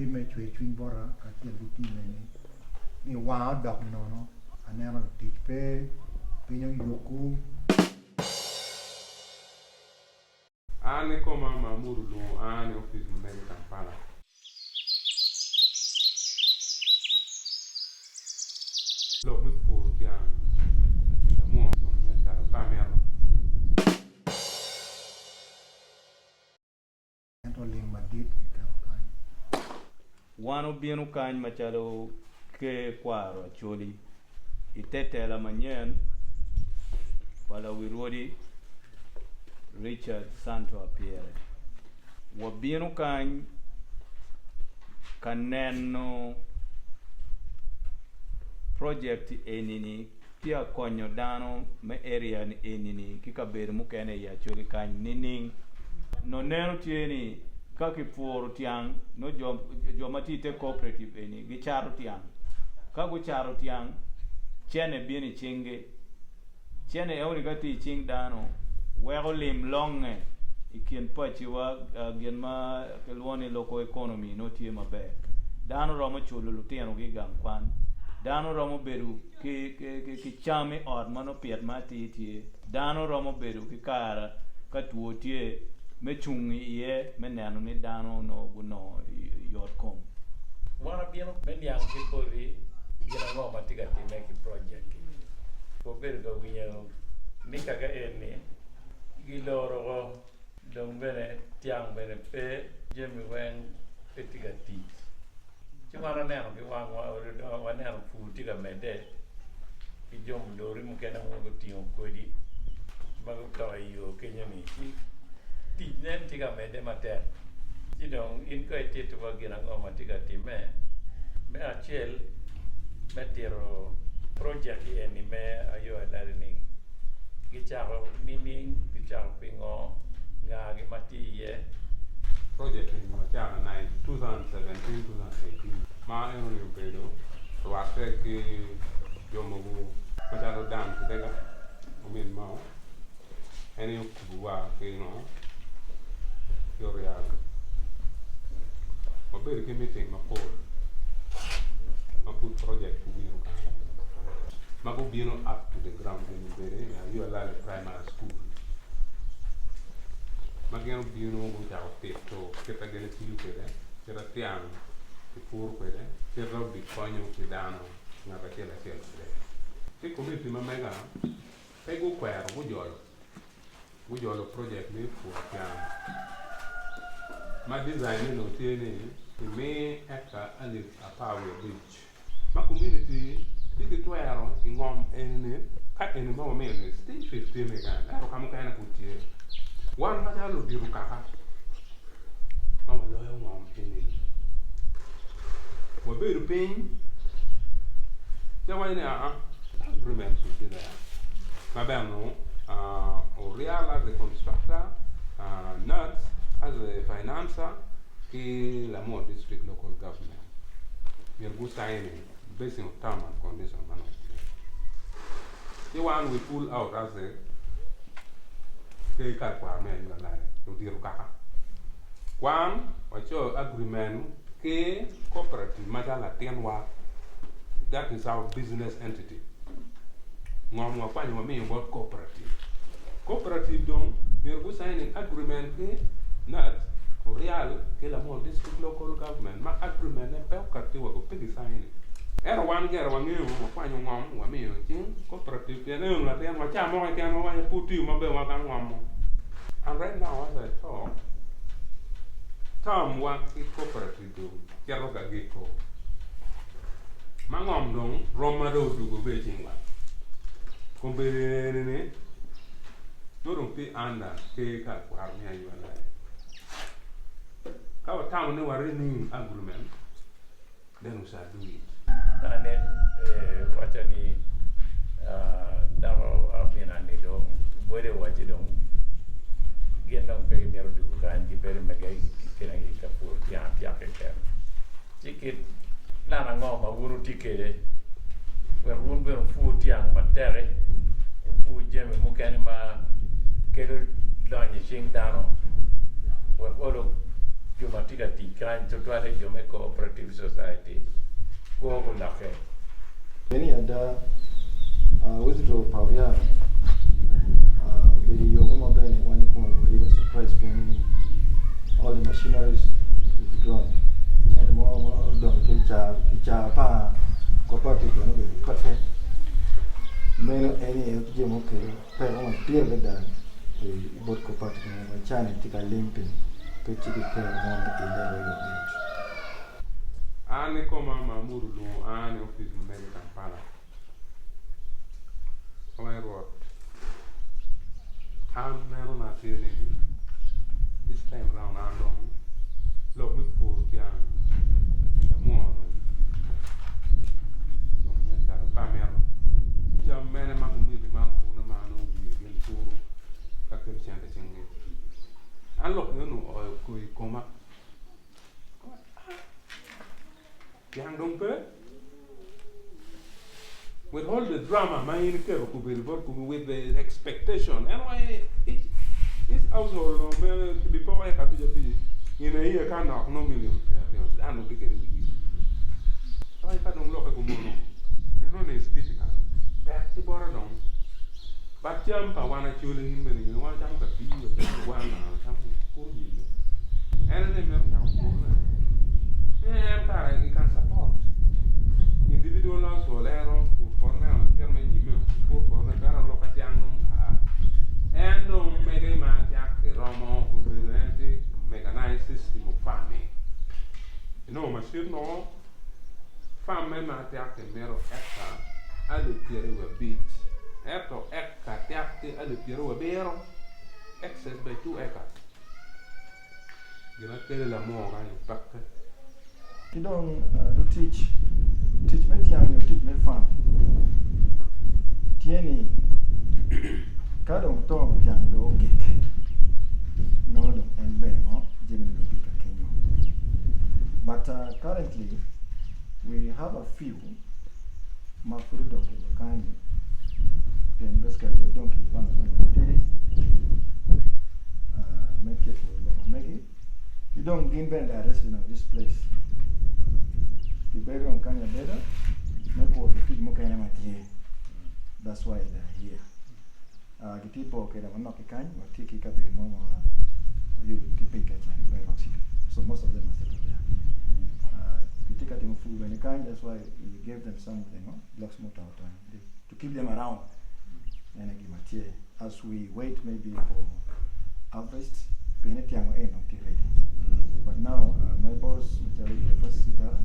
Ki me cwercwiny bota kacel ki timme ni, ni wanga odok nono, aneno lutic pe, piny oyuku. An ikoma Mahmood olwongo an i opic ma mege i Kampala. Lok me pur tyang lamwoo dong me cato pe amito. Ento lim madit kiketo kany. Wan obino kany macalo Ker Kwaro Acholi i te tela manyen pa Lawirwodi Richard Santo Apyere. Wabino kany ka neno project eni-ni tye ka konyo dano me area eni-ni ki kabedo mukene i Acholi kany nining? Nongo neno tye ni ka kipuro tyang nongo jo ma tye i te cooperative eni gicato tyang. Ka gucato tyang, cene bino i cinggi. Cene enoni ka tye i cing dano weko lim longe i kin paciwa gin ma kilwongo ni local economy nongo tye maber. Dano romo culo lutinogi i gang kwan, dano romo bedo ki cam i ot ma nongo pit ma atir tye, dano romo bedo ki kare ka two tye me cung iye me neno ni dano onongo gunongo yot kom. Wan wabino me niang ki boti gin ango ma tye ka timme ki project-ki. Wabedo ka winyo ni kaka eni giloro oko dong bene tyang bene pe, jami weng pe tye ka tic. Ci wan waneno ki wangwa waneno pur tye ka medde ki jo lori mukene ma gutingo kodi ma guto i yo kenyo-ni ci tic nen tye ka medde matek. Ci dong in kong itittiwa gin ango ma tye ka timme me acel me tito projek eni me ayo alali-ni gicako nining gicako pingo ngagi ma tye iye. Project eni wacako 2017-2018 ma enoni obedo rwatte ki jo mogo macalo Dan Kidega omin Mao en aye okubowa ki ngo ki Oryal wabedo ki meeting mapol ma pud project pud myero okany ma gubino up to the ground gin obedo i Ayua Lale Primary School ma gin obino gucako tito kit ma gin gitiyo kwede, kit ma tyang kipuro kwede, kit ma obikonyo ki dano ngat acel acel kwede. Ci komiti ma mega pe gukwero gujolo, gujolo project me puro tyang ma design ne onongo tye ni kimi eka alip 15. Ma community tye ki twero i ngom eni ni ka eni ma wamiyo ni still 15 keken ento ka mukene pud tye. Wan macalo ludito kaka ma waloyo ngom eni ni wabedo piny ci awaco ni aa agreement should be there ma bene onongo Oryal as a constructor, Nurse as a financer ki Lamua district local government. myero gu sign basing on term and condition ma nongo tye. Ci wan we pull out as a ker kare kwaro me anyim alare ludito kaka. Wan wacoyo agreement ki cooperative macalo latinwa that is our business entity. Ngom wakwanyo wamiyo bot cooperative. Cooperative dong myero gu sign agreement ki NADS, Oryal ki Lamol District Local Government ma agreement ne pe okati wa pe gi sign. Ento wan gire wangeyo wakwanyo ngom wamiyo cing cooperative pien eno latin wa ca mo keken wawaco pe otiyo maber wa gang ngom mo. And right now as I talk, term wa ki cooperative dong cito ka giko. Ma ngom dong rom ma dong odwogo be i cingwa. Kombeddi eni-ni nongo dong tye under ker ka akwaro me anywalai. Ka watamo ni wa renew agreement then we shall do it. Anen waco ni dako amina-ni dong wode owacci dong gin dong pe gimito dwogo kany gibedo mege i ka puro tyang atyak keken. Ci kit plan ango ma wun wutye kwede wek wun bene wupur tyang matek-ki, wupur jami mukene ma kelo lonyo i cing dano wek olo. Jo ma tye ka tic kany, tutwalle jo me Cooperative Society, kwo gulokke. Pien i ada, withdraw pa Oryal obedo yo mo ma bene wan kong wa even surprise pien ni all the machineries withdrawn cente mo ma odong tye kicaa apar cooperative bene obedo peke meno en aye jami ma okelo peko madit adada i bot cooperative ma cani tye ka lim piny pe tye ki kero mo me ile oyot. An i koma Mahmoud olwongo an i opic ma mege i Kampala. Awaco Rwot, an neno na tye ni this time round an dong lok me pur tyang lamwoo dong dong me calo pe amito. Cam mene ma community man purone ma nongo wiye gin puro ka kelo cente i cinggi. An lok meno onongo oyo i koma. Dyang dong pe. With all the drama ma in iketo kobedo bot komi with the expectation en waye each each household no me kibipoko eka abic abic in a year ka nok nongo million pyeraryo dano dong tye kwede i wigi. Awaci ka dong lokke kumono eno ni is difficult tek ki bote dong but cam pa wan Acholi in bene ingeyo wan wacamo kabir wacamo wana wacamo kuro jami en aye mito cako purone en kare he can support individual household en romo pur potone pito me nyime pur potone pien oloka tiang dong aa en dong mege ma cak kiromo obedo en tye mechanized system of farming inongo macin mo farm me ma cak kimito eka alip 25 ento eka cak tye alip 70 excess by 2 acres. Gin ma kelo lamor kany peke. Ki dong lutic, tic me tyang nyo tic me farm tye ni ka dong to tyang dong ogik nongo dong en bene ngo jami ne dong tye ka kenyo but currently we have a few ma pud odong ki iye kany pien basically wadong ki balance ma tidi me tyeko lok ma megi ki dong gin bene they are resident of this place gibedo dong kany abeda me kuro ki tic mukene ma tye that's why they are here gitye bor kweda manok ki kany watye ki kabedo mo ma wayubo ki piny kaca me Rock City so most of them are settled there gitye ka timo pur bene kany that's why we gave them some of the blocks muto to keep them around en aye gima tye as we wait maybe for harvest pien tyango eni dong tye ready but now my boss macalo Francis Kitara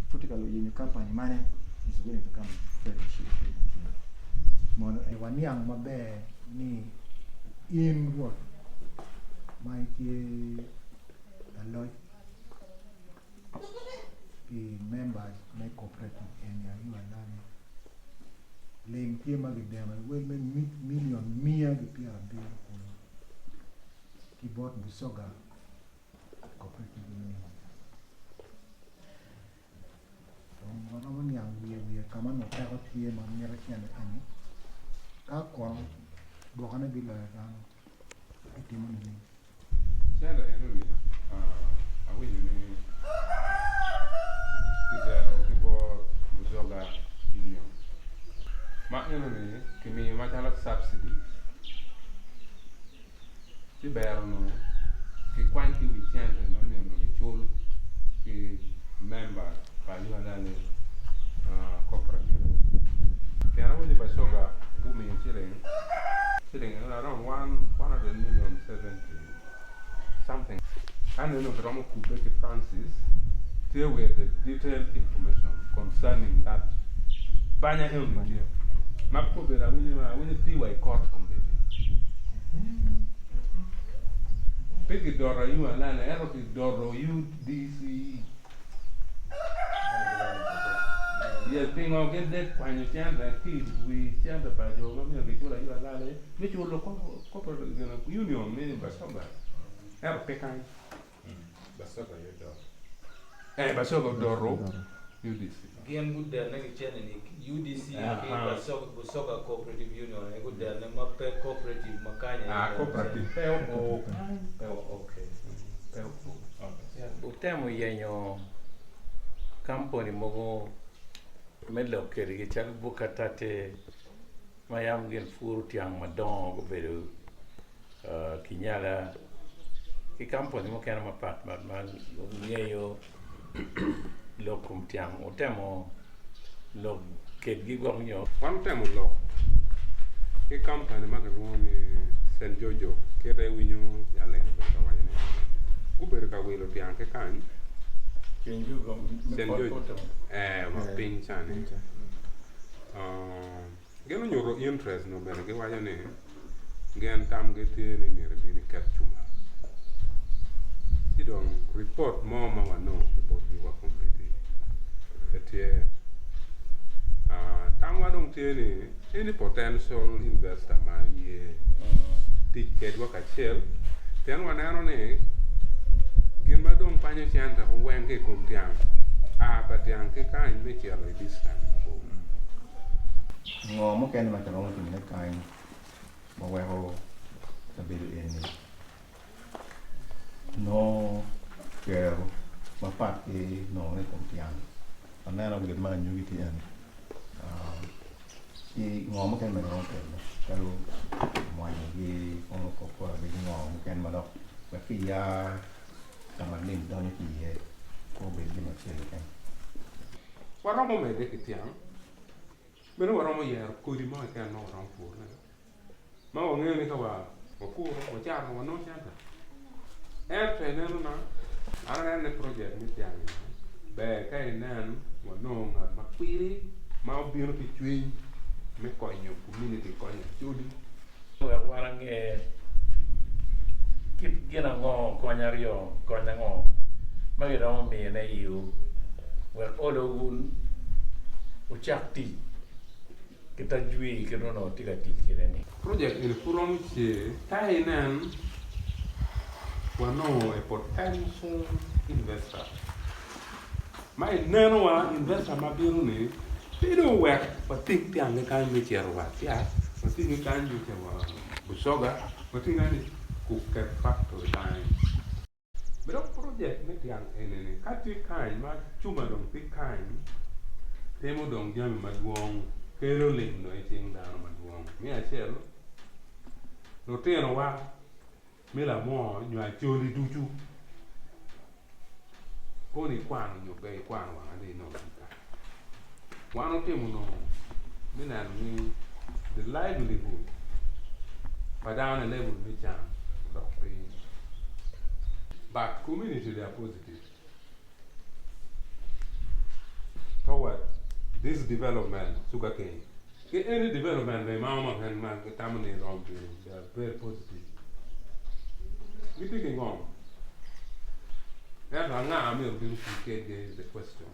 pud tye ka yenyo company mane is willing to come very cheap. Mono waniang maber ni in Rwot ma itye laloc pi members me cooperative eni aye alane lim tye ma gideno i wel me million miya ki pyerabiro kulu ki bot Busoga Cooperative Union. Dong waromo niang wiye wiye ka ma nongo peko tye ma mito cente eni ka kono dwokone biloyo dano itimo nining? Cente enoni awinyo ni kideno ki bot Busoga Union ma enoni kimiyo macalo subsidy ci ber onongo kikwany ki wi cente ma myero onongo kicul ki member pa UNLA cooperative pien awinyo Bacoga gumiyo ciling ciling around 100 million 70 something ka neno kiromo kubbe ki Francis tye with the detailed information concerning that banya enoni tye ma pe obedo awinyo tye wa i court kombeddi pe kidoto UNLA ento kidoto UDC Yes, pingo gin dek kwanyo cente ki i wi cente pa jo ma myero gicul UNLA me culo corporate union me Basoga ento pe kany. Basoga aye odoto. Eh, Basoga odoto UDC. Gin gudene ki cente ni UDC ki Busoga Cooperative Union aye gudene ma pe cooperative ma kany aye Ah, odeno cooperative cente. pe oo kany. Pe oo, okay. Pe oo. Okay. Wutemo yenyo kampuni mogo me lok kwedgi calo Bukatate ma yam gin puro tyang madongo gubedo kinyala ki kampuni mukene mapat pat ma ngeyo lok kom tyang wutemo lok kedgi gwok nyo. Wan otemo lok ki kampani ma kilwongo ni St. Jojo kite iwinyo jaleng obedo ka waco ni gubedo ka wilo tyang ki kany St. Jojo ee ma piny cani Gin onyuto interest nyo bene giwaco ni gin tamgi tye ni myero ebin eket cuma. Ci dong ripot mo ma wanongo ki botgi wa kombeddi pe tye. Tamwa dong tye ni any potential investor ma ye tic kedwa kacel pien waneno ni gin ma dong kwanyo cente weng ki i kom tyang a pa tyang ki kany me cito i distance mabor. Ngo mukene ma kiromo timone kany ma weko kabedo eni nongo kero mapat ki nongone i kom tyen? Aneno gin ma anyogi tye eni ci ngo mukene ma kiromo timone calo mwanyogi kono ki ngo mukene ma dok wek ki ya ka ma lim donyo ki iye pe obed gin acel keken. Waromo medde ki tyang, meno waromo yero kodi mo keken ma waromo purone ma wangeyo ni ka wapuro wacato wanongo cente. Ento ineno na, an aneno ni project me tyang-ngi ber ka inen wanongo ngat ma kwiri ma obino ki cwiny me konyo community konyo acholi. Wek wan ange kit gin ango, kony aryo, kony ango ma giromo miyone iwu wek olo wun wucak tic ki ta jwi kit ma onongo wutye ka tic kwede-ni. Project eni pud romo ce ka inen wanongo a potential investor ma ineno wa investor ma bino ni pe dong owek wating tyangi kany me cito wa Siaya, watingi kany me cito wa Busoga, watingi kany ni kuket factory bange. Dok project me tyang eni ni ka tye kany ma cuma dong tye kany timo dong jami madwong kelo lim dong icing dano madwong. Me acel lutino wa me lamwor nyo acholi ducu kono ikwano nyo pe ikwano wang adi inongo ki kany. Wan otimo nongo me neno ni the livelihood pa dano i level me can odok piny but community they are positive toward this development sugarcane ki any development bene ma ma gitamo ni romo bino they are very positive gitye ki ngom ento anga myero obin oti kedgi is the question.